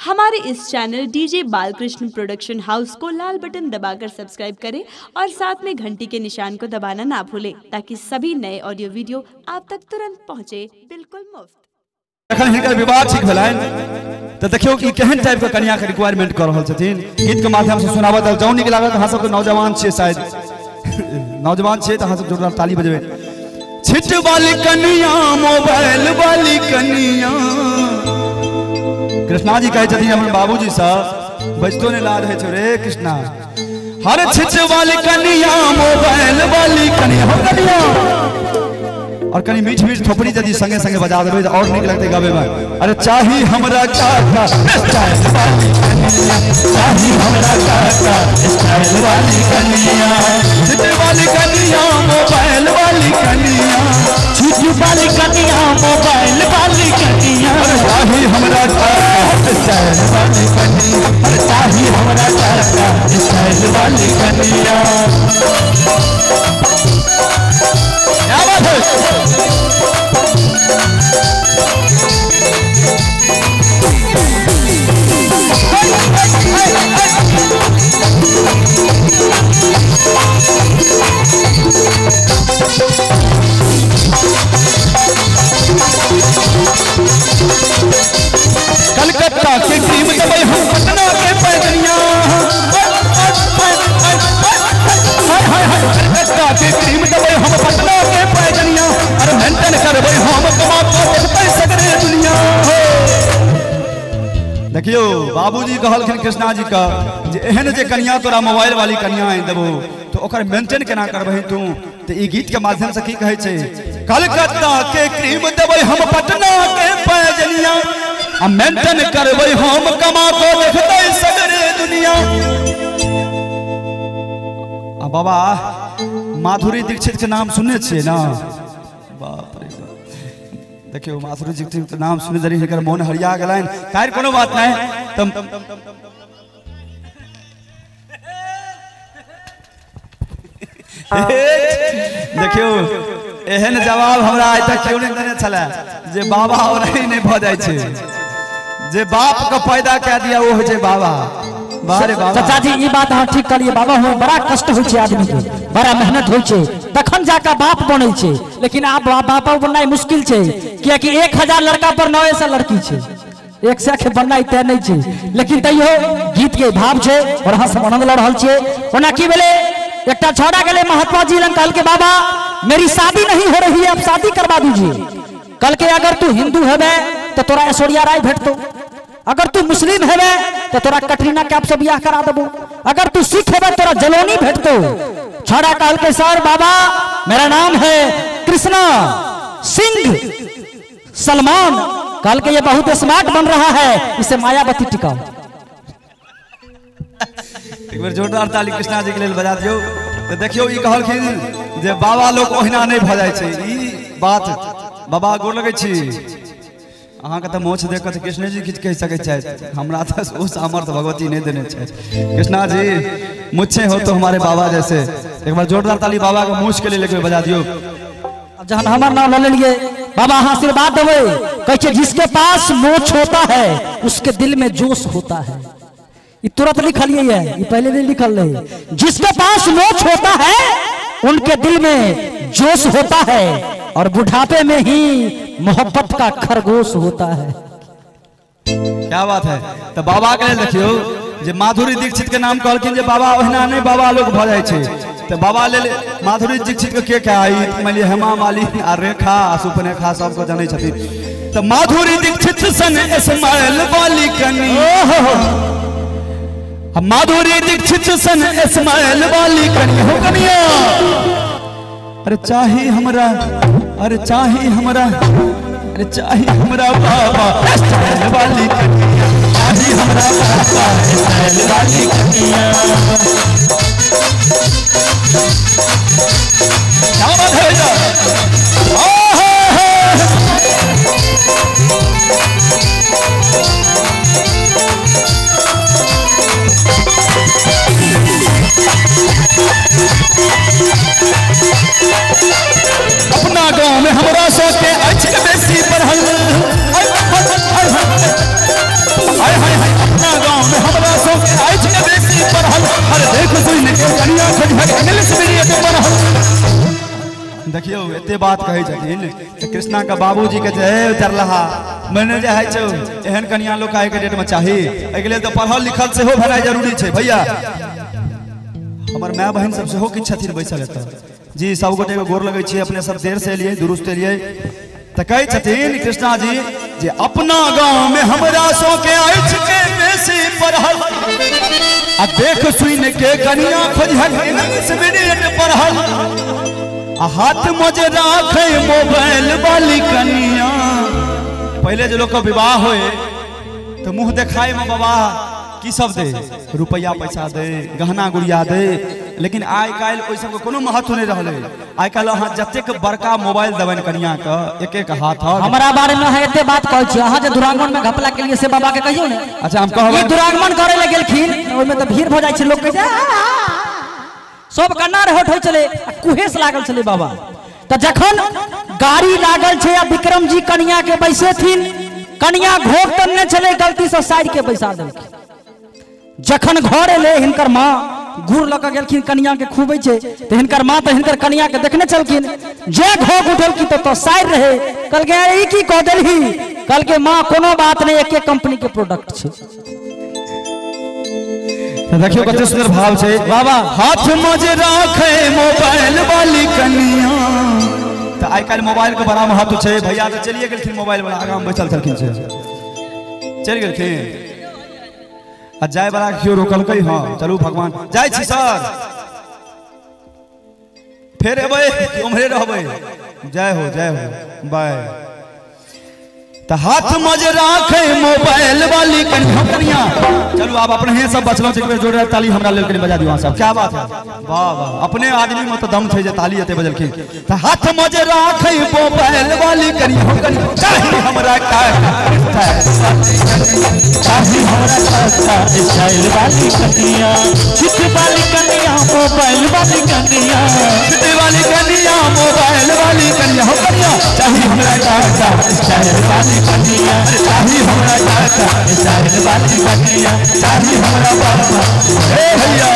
हमारे इस channel DJ Balkrishna production house को लाल बटन दबाकर सब्सक्राइब करें और साथ में घंटी के निशान को दबाना ना भूलें ताकि सभी नए ऑडियो वीडियो आप तक तुरंत पहुंचे बिल्कुल मुफ्त। जखन हिनकर विवाह ठीक भेलनि तो देखियो कि केहन टाइप के कन्या के रिक्वायरमेंट कर रहल छथिन। गीत के माध्यम से सुनाबत जौं नीक लागत। अहाँ सब तो नौजवान छियै, शायद नौजवान छियै तो अहाँ सब जोरदार ताली बजेबै। छिट वाली कन्या मोबाइल वाली कन्या, कृष्णा जी कहै छथिन हमर बाबूजी सब बजतो नहि लाज होइ छौ रे कृष्णा। हर छिट वाली कन्या मोबाइल वाली कन्या हो कन्या। और कनी मीठ मीठ थोपड़ी यदि संगे संगे बजा देबै तो और नीक लगतै गाबै में। अरे चाही हमरा काका स्टाइल वाली कन्या, चाही हमरा काका स्टाइल वाली कन्या, छिट वाली कन्या मोबाइल वाली कन्या, छिट वाली कन्या मोबाइल वाली कन्या, अरे चाही हमरा काका स्टाइल वाली कन्या, अरे चाही हमरा काका स्टाइल वाली कन्या। क्या बात है। कलकत्ता के क्रीम दबई हम पटना के पैदनिया, कलकत्ता के क्रीम दबई हम पटना के पैदनिया, अरे मेंटेन करबै हम कमा के देखबै सगरे दुनिया। देखियो बाबूजी कहलखिन कृष्णा जी का जे एहन जे कन्या तोरा मोबाइल वाली कन्या आनि देबो तो ओकर मेंटेन केना करबही तू। तो ई गीत के माध्यम से की कहै छै, कलकत्ता के क्रीम देबै हम पटना के पैजनिया, आ मेंटेन करबै हम कमा के देखबै सगरे दुनिया। आ बाबा माधुरी दीक्षित के नाम सुनने छियै ना? बाप रे बाप, देखियो माधुरी दीक्षित के नाम सुने जरी हिनकर मोन हरिया गेलनि। खैर कोनो बात नहीं। तम देखियो एहन जवाब हमरा आइ तक केओ नहि देने छलै जे बाबा ओनाही नहि भऽ जाइ छै, जे बाप के पैदा कए दिया ओ होइ छै बाबा। बारे बाबा चाचा जी ई बात अहाँ ठीक कहलियै। बाबा हो बड़ा कष्ट होइ छै आदमी के, बड़ा मेहनत होइ छै तखन जाकर बाप बनै छै। लेकिन आब बाप बननाइ मुश्किल छै कियाकि 1000 लड़का पर 9 सए लड़की छै, 100 के बननाइ तय नहि छै। लेकिन तैयो गीत के भाव छै और अहाँ सब आनंद लऽ रहल छियै। ओना की भेलै, एकटा छौड़ा गेलै महात्मा जी लग, कहलकै बाबा मेरी शादी नहीं हो रही है, अब शादी करवा दीजिए। कहलकै अगर तू हिंदू हेबे तो तोरा ऐश्वर्या राय भेटतो, अगर तू मुस्लिम हेबे तो तोरा कटरीना कैफ से बियाह करा देबो, अगर तू सिख हेबे तोरा जलोनी भेटतो। छौड़ा कहलकै सर बाबा मेरा नाम है कृष्णा सिंह सलमान। कहलकै ये बहुत स्मार्ट बन रहा है, इसे मायावती टिकाओ। एक बेर जोरदार ताली कृष्णा जी के लेल बजा दियौ। तो देखियौ ई कहलखिन जे बाबा लोग ओहिना नहि भऽ जाइ छै। ई बात बाबा गोर लगै छी अहाँके तऽ मोछ देख कऽ कृष्ण जी किछु कहि सकै छथि, हमरा तऽ ओ सामर्थ्य भगवती नहि देने छथि। कृष्णा जी मुझे हो तो हमारे बाबा जैसे। एक बार जोरदार ताली बाबा के मूछ के लेल एक बेर बजा दियौ। अब जहन हमर नाम लऽ लेलियै बाबा अहाँ आशीर्वाद देबै। कहै छै जिसके पास मोछ होता है उसके दिल में जोश होता है। ये तुरंत लिखलिए है, ये पहले नहीं लिखल रहे। जिसके पास मोछ होता है उनके दिल में जोश होता है और बुढ़ापे में ही मोहब्बत का खरगोश होता है। क्या बात है। तो बाबा के देखियो जे माधुरी दीक्षित के नाम कहलखिन जे बाबा ओहिना नहि बाबा लोग भऽ जाइ छै। तो बाबा लेल माधुरी दीक्षित के के आई मान लिअ हेमा मालिनी आ रेखा आ सुपनेखा सबके जनै छथिन। तो माधुरी दीक्षित सन स्माइल वाली कन्या, माधुरी दीक्षित सन स्माइल वाली कन्या हो कन्या। अरे चाही हमरा, अरे चाही हमरा, अरे चाही हमरा बाबा स्टाइल वाली कन्या, चाही हमरा बाबा स्टाइल वाली कन्या। क्या बात है भैया। अपना गांव में हमरा सबके अछि बेसी पढ़ल। हाय हाय हाय। देखियौ एते बात कहै छथिन तऽ कृष्णा के बाबूजी के जे हे उतरलहा मैंने जे हइ छौ एहन कनिया लोक आइ के डेट में चाही। एहिके लेल तऽ पढ़ल लिखल सेहो भेनाइ जरूरी छै भैया। हमर माय बहिन सब सेहो किछु छथिन बैसल एतऽ जी, सब गोटे के गोर लगै छियै, अपने सब देर से एलियै दुरुस्त एलियै। तऽ कहै छथिन कृष्णा जी जे अपना गाँव में हमरा सबके अछि के बेसी पढ़ल आ देख सुन के कनिया खोजहक इंग्लिश मीडियम पढ़ल आ हाथ में जे राखे मोबाइल वाली कनिया। पहले जे लोग के विवाह होए तो मुँह देखाए में बाबा की सब दे, रुपया पैसा दे, गहना गुड़िया दे, लेकिन आइ काल्हि ओहि सबके कोनो महत्व नहीं रहलै। आइ काल्हि अहाँ जतेक बड़का मोबाइल देबनि कनिया के एक एक हाथ। हमरा बारे में अहाँ एते बात कहै छी, अहाँ जे दुरागमन में घपला के लिए से बाबा के कहियौ ने। अच्छा हम कहबै ई दुरागमन करे ले गेलखिन ओहिमे तऽ भीड़ भऽ जाइ छै, लोक कहै छै सब कन्ना होठ होइ छलै आ कुहेस लागल छलै बाबा। तऽ जखन गाड़ी लागल छै आ विक्रम जी कनिया के बैसेथिन, कनिया घोघ तनने छलै, गलती से साइड के बैसा देलखिन। जखन घर एलै हिनकर माँ गुड़ लऽ कऽ गेलखिन कनिया के खुबै छै तऽ हिनकर माँ तऽ हिनकर कनिया के देखने छलखिन, जे घोघ उठेलखिन तऽ साइड रहे। कहलकै ई की कऽ देलही? कहलकै माँ कोनो बात नहि, एके कंपनी के प्रोडक्ट छै। देखियौ कते सुंदर भाव छै बाबा। हाथ में जे राखे मोबाइल वाली कनिया। तऽ आइ काल्हि मोबाइल के बड़ा महत्व छै भैया। तऽ चलिए गेलखिन मोबाइल वाला आगाँ बैसल छलखिन से चलि गेलखिन आ जाय वाला केओ रोकलकै। हाँ चलू भगवान जाइ छी सर, फेर एबै कि उम्हरे रहबै? जय हो जय हो बाय। तऽ हाथ में जे राखे मोबाइल वाली कनिया कनिया। चलू आब अपने सब बचलहुँ, एक बेर जोरदार ताली हमरा लेल कनि बजा दियौ अहाँ सब। क्या बात है, वाह वाह, अपने आदमी में तऽ दम छै जे ताली एते बजलखिन। तऽ हाथ में जे राखे मोबाइल वाली कनिया कनिया चाही हमरा का, चाही हमरा का स्टाइल वाली कनिया, छिट वाली कनिया मोबाइल वाली कनिया, छिट वाली कनिया मोबाइल वाली कनिया हो कनिया चाही हमरा का स्टाइल वाली कनिया, चाही हमरा का स्टाइल वाली कनिया, चाही हमरा बाबा। हे भैया